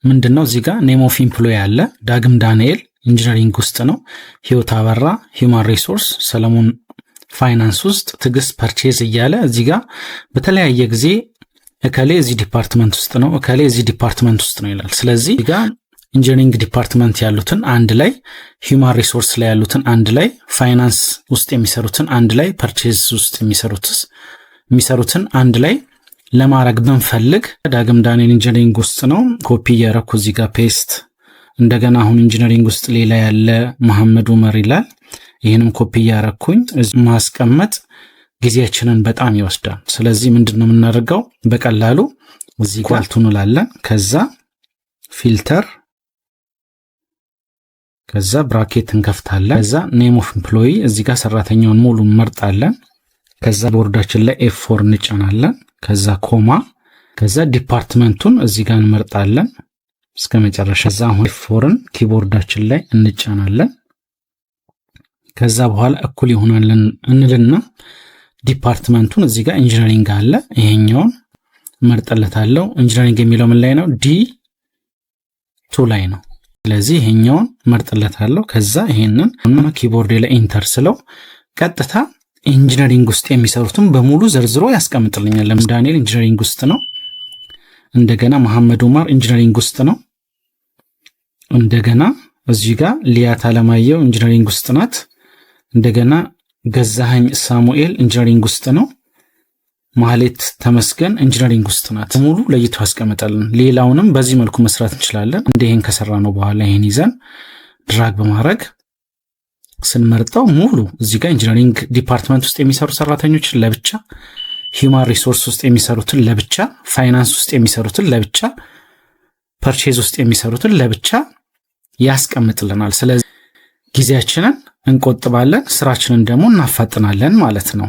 ምንድን ነው? እዚህ ጋር name of employee አለ። ዳግም ዳንኤል engineering ውስጥ ነው። ህይወት አበራ human resource፣ ሰለሞን ፋይናንስ ውስጥ፣ ትዕግስት purchase እያለ እዚህ ጋር በተለያየ ጊዜ እከሌ እዚህ department ውስጥ ነው፣ እከሌ እዚህ department ውስጥ ነው ይላል። ስለዚህ እዚህ ጋር engineering department ያሉትን አንድ ላይ፣ human resource ላይ ያሉትን አንድ ላይ፣ ፋይናንስ ውስጥ የሚሰሩትን አንድ ላይ፣ purchase ውስጥ የሚሰሩትን አንድ ላይ ለማድረግ ብንፈልግ ዳግም ዳንኤል engineering ውስጥ ነው። ኮፒ እያረኩ እዚህ ጋር paste። እንደገና አሁን engineering ውስጥ ሌላ ያለ መሐመድ ኡመር ይላል። ይህንም ኮፒ እያረኩኝ ማስቀመጥ ጊዜያችንን በጣም ይወስዳል። ስለዚህ ምንድን ነው የምናደርገው? በቀላሉ እዚህ equal to እንላለን። ከዛ filter፣ ከዛ bracket እንከፍታለን። ከዛ name of employee እዚህ ጋር ሰራተኛውን ሙሉ እንመርጣለን። ከዛ keyboard ኣችን ላይ F4 እንጫናለን። ከዛ comma፣ ከዛ department ኡን እዚህ ጋር እንመርጣለን እስከ መጨረሻ። ከዛ አሁን F4 ን keyboard ኣችን ላይ እንጫናለን። ከዛ በኋላ እኩል ይሆናል እንልና department ኡን እዚህ ጋር engineering አለ፣ ይሄኛውን መርጠለታለሁ። Engineering የሚለው ምን ላይ ነው? D2 ላይ ነው። ስለዚህ ይሄኛውን መርጥለታለሁ። ከዛ ይሄንን keyboard ላይ enter ስለው ቀጥታ engineering ውስጥ የሚሰሩትን በሙሉ ዘርዝሮ ያስቀምጥልኛል። ለምሳሌ ዳንኤል engineering ውስጥ ነው። እንደገና መሐመድ ኡማር engineering ውስጥ ነው። እንደገና እዚህ ጋር ሊያት አለማየሁ engineering ውስጥ ናት። እንደገና ገዛኸኝ ሳሙኤል engineering ውስጥ ነው። ማህሌት ተመስገን engineering ውስጥ ናት። ሙሉ ለይቶ ያስቀምጠልን። ሌላውንም በዚህ መልኩ መስራት እንችላለን። እንደ ይሄን ከሰራነው በኋላ ይሄን ይዘን drag በማድረግ ስንመርጠው ሙሉ እዚህ ጋር engineering department ውስጥ የሚሰሩ ሰራተኞችን ለብቻ፣ human resource ውስጥ የሚሰሩትን ለብቻ፣ ፋይናንስ ውስጥ የሚሰሩትን ለብቻ፣ purchase ውስጥ የሚሰሩትን ለብቻ ያስቀምጥልናል። ስለዚህ ጊዜያችንን እንቆጥባለን፣ ስራችንን ደግሞ እናፋጥናለን ማለት ነው።